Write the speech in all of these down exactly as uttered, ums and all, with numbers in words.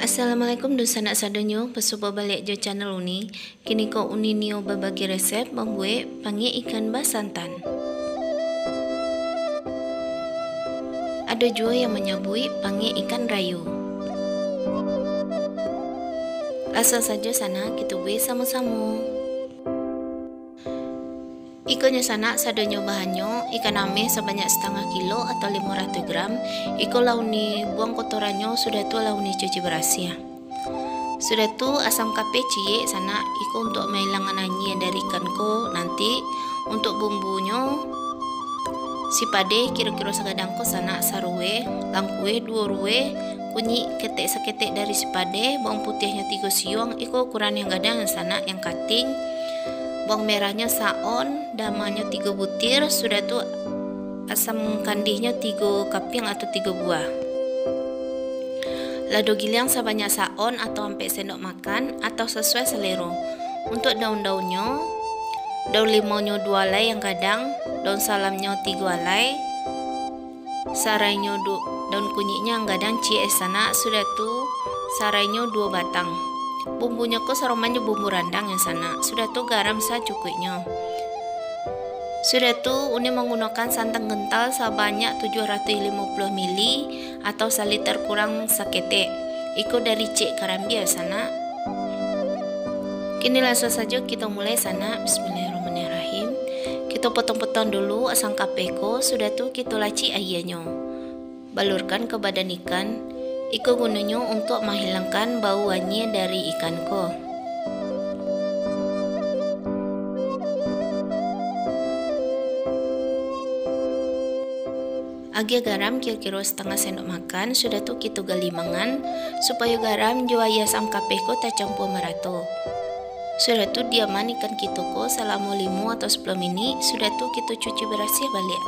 Assalamualaikum dunsanak sadonyo, basuo baliak jo channel Uni. Kini ko Uni nio babagi resep mambuek pangiak ikan basantan. Ado juo yang manyabuik pangiak ikan rayo. Lansuang sajo sanak, kito buek samo-samo. Ikonyo sanak, sadonyo bahannyo, ikan ameh sabanyak satangah kilo atau limo ratuih gram. Iko lah Uni buang kotorannyo, sudah tu lah Uni cuci barasiah. Sudah tu asam kapeh ciek sanak, iko untuak mailangkan anyia dari ikan ko. Nanti untuak bumbunyo, sipadeh kiro-kiro sagadang ko sanak, saruweh, langkuweh duo ruweh, kunyik ketek saketek dari sipadeh, bawang putiahnyo tigo siuang, iko ukuran yang gadang sanak, yang kating. Bawang merahnyo saon, damanyo tigo butir, sudah tu asam kandihnyo tigo kapiang atau tigo buah. Lado giliang sabanyak saon atau ampek sendok makan, atau sasuai salero. Untuak daun-daunnyo, daun limaunyo duo alai yang gadang, daun salamnyo tigo alai, sarainyo du-, daun kunyiknyo yang gadang ciek sanak, sudah tu sarainyo duo batang. Bumbunyo ko saroman jo bumbu randang yang sanak, sudah tu garam sacukuiknyo. Sudah tu, Uni manggunokan santan kental sabanyak tujuah ratuih limo puluah mili atau saliter kurang saketek. Iko dari Cek Karambia sanak. Kini lansuang sajo kito mulai sanak. Bismillahirrahmanirrahim. Kito potong-potong dulu asam kapeh ko, sudah tu kito lacik ahianyo. Balurkan ka badan ikan. Iko gunonyo untuak mahilangkan bau anyia dari ikan ko. Agiah garam kiro-kiro satangah sendok makan, sudah tu kito gali mangan, supayo garam jo aia asam kapeh ko tacampua marato. Sudah tu, diaman ikan kito ko salamo limo atau sapuluah minik, sudah tu kito cuci barasiah baliak.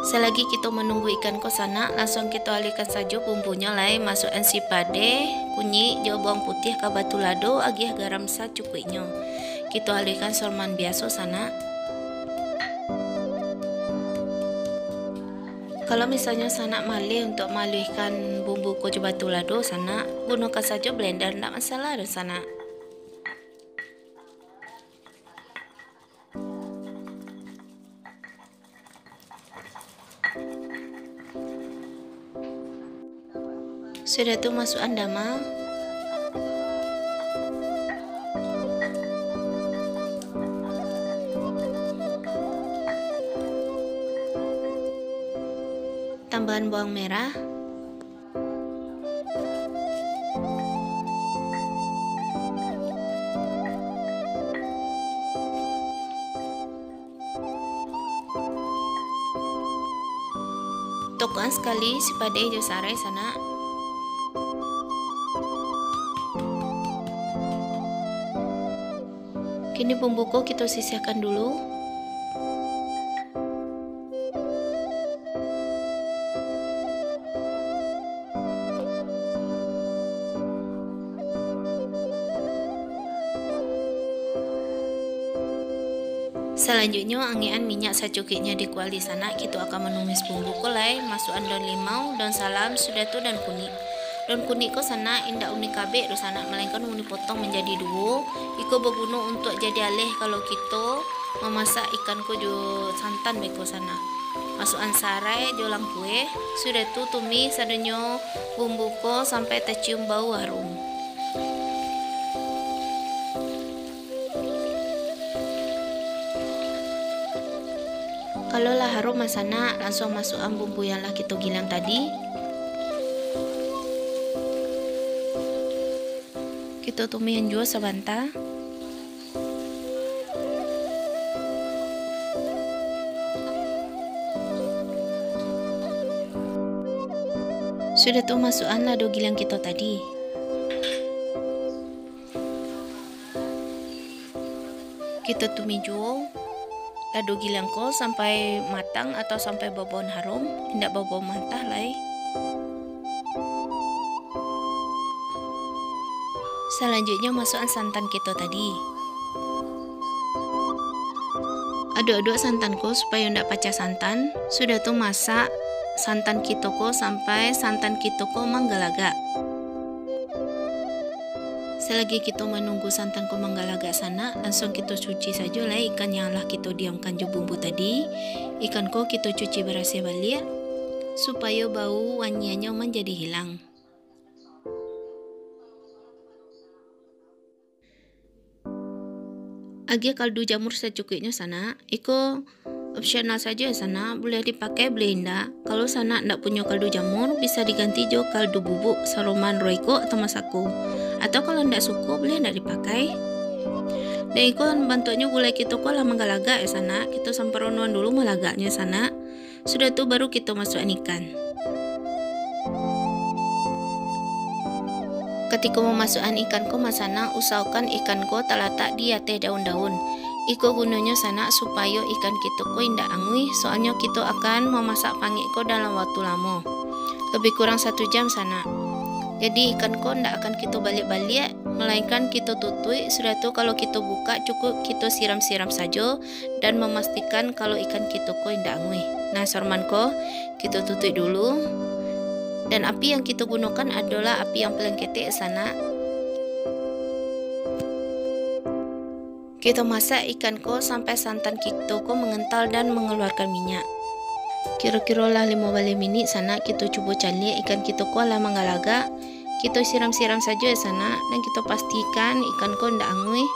Salagi kito manunggu ikan ko sanak, lansuang kito aluihkan sajo bumbunyo lai, masuakan sipadeh, kunyik, jo bawang putiah ka batu lado, agiah garam sacukuiknyo. Kito aluihkan saroman biaso sanak. Kalau misalnyo sanak maleh untuak maaluihkan bumbu ko jo batu lado, sanak gunokan sajo blender, ndak masalah doh, sanak. Sudah tu masuakan dama. Tambahan bawang merah. Tokokan sakali sipadeh jo sarai sanak. Kini bumbu ko kito sisihkan dulu. Salanjuiknyo, angekan minyak sacukuiknyo di kuali sanak, kito akan manumis bumbu ko lai, masuakan daun limau, daun salam, sudah tu daun kunik. Daun kunik ko sanak indak Uni kabek doh sanak, malainkan Uni potong manjadi duo. Iko baguno untuak jadi aleh kalau kito mamasak ikan ko jo santan beko sanak. Masuakan sarai jo langkueh, sudah tu tumih sadonyo bumbu ko sampai tacium bau harum. Kalau lah harum sanak, lansuang masuakan bumbu yang lah kito gilang tadi. Kito tumihan juo sabanta. Sudah tu masuakan lado gilang kito tadi. Kito tumih juo lado gilang ko sampai matang atau sampai babauan harum, indak babauan mantah lai. Salanjuiknyo masuakan santan kito tadi. Aduk-aduk santan ko supayo ndak pacah santan, sudah tu masak santan kito ko sampai santan kito ko manggalagak. Salagi kito manunggu santan ko manggalagak sanak, lansuang kito cuci sajo lai ikan yang lah kito diamkan jo bumbu tadi. Ikan ko kito cuci barasiah baliak, supayo bau wanyiannyo manjadi hilang. Agiah kaldu jamur sacukuiknyo sanak, iko opsional sajo ya sanak, buliah dipakai buliah indak. Kalau sanak ndak punyo kaldu jamur, bisa diganti jo kaldu bubuk, saroman, royco atau masako. Atau kalau ndak suko, buliah ndak dipakai. Dan iko bantuaknyo gulai kito ko lah manggalagak ya sanak, kito samparonoan dulu malagaknyo sanak. Sudah tu baru kito masuakan ikan. Katiko mamasuakan ikan ko ma sanak, usahokan ikan ko talatak di ateh daun-daun. Iko gunonyo sanak supayo ikan kito ko indak anguih, soalnyo kito akan mamasak pangek ko dalam waktu lamo, lebih kurang satu jam sanak. Jadi ikan ko ndak akan kito baliak-baliak, malainkan kito tutuik, sudah tu kalau kito bukak cukup kito siram-siram sajo, dan mamastikan kalau ikan kito ko indak anguih. Nah, sorman ko kito tutuik dulu. Dan api yang kito gunokan adolah api yang paling ketek sanak. Kito masak ikan ko sampai santan kito ko mangantal dan mangaluarkan minyak. Kiro-kiro lah limo baleh minik sanak, kito cubo caliak ikan kito ko lah manggalagak. Kito siram-siram sajo ya sanak, dan kito pastikan ikan ko ndak anguih.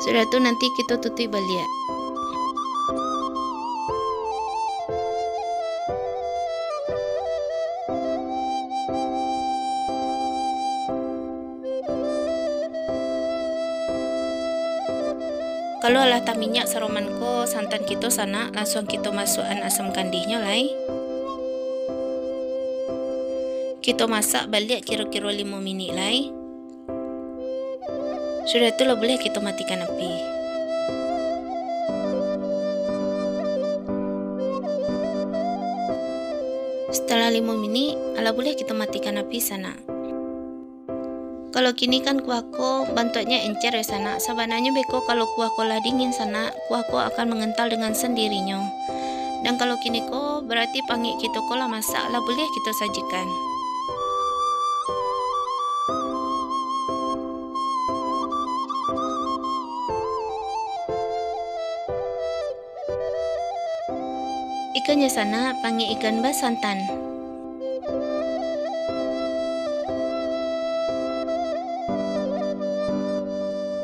Sudah tu nanti kito tutuik baliak. Kalau lah taminyak saroman ko santan kito sanak, lansuang kito masuakan asam kandihnyo lai. Kito masak baliak kiro-kiro limo minik lai. Sudah tu lah buliah kito matikan api. Setelah limo minik, alah buliah kito matikan api sanak. Kalau kini kan kuah ko bantuaknyo encer ya sanak. Sabananyo beko kalau kuah ko lah dingin sanak, kuah ko akan mangantal dengan sandirinyo. Dan kalau kini ko, barati pangek kito ko lah masak, lah buliah kito sajikan. Ikannyo sanak, pangek ikan basantan.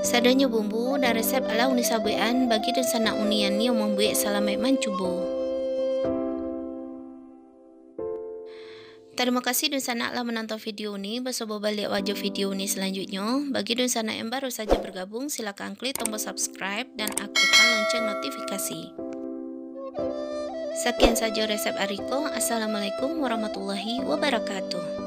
Sadonyo bumbu dan resep alah Uni sabuikan, bagi dunsanak Uni yang nio mambuek, salamaik mancubo. Tarimo kasih dunsanak lah manonton video Uni, basobok baliak wajo video Uni salanjuiknyo. Bagi dunsanak yang baru saja bergabung, silakan klik tombol subscribe dan aktifkan lonceng notifikasi. Sakian sajo resep ari ko. Assalamualaikum warahmatullahi wabarakatuh.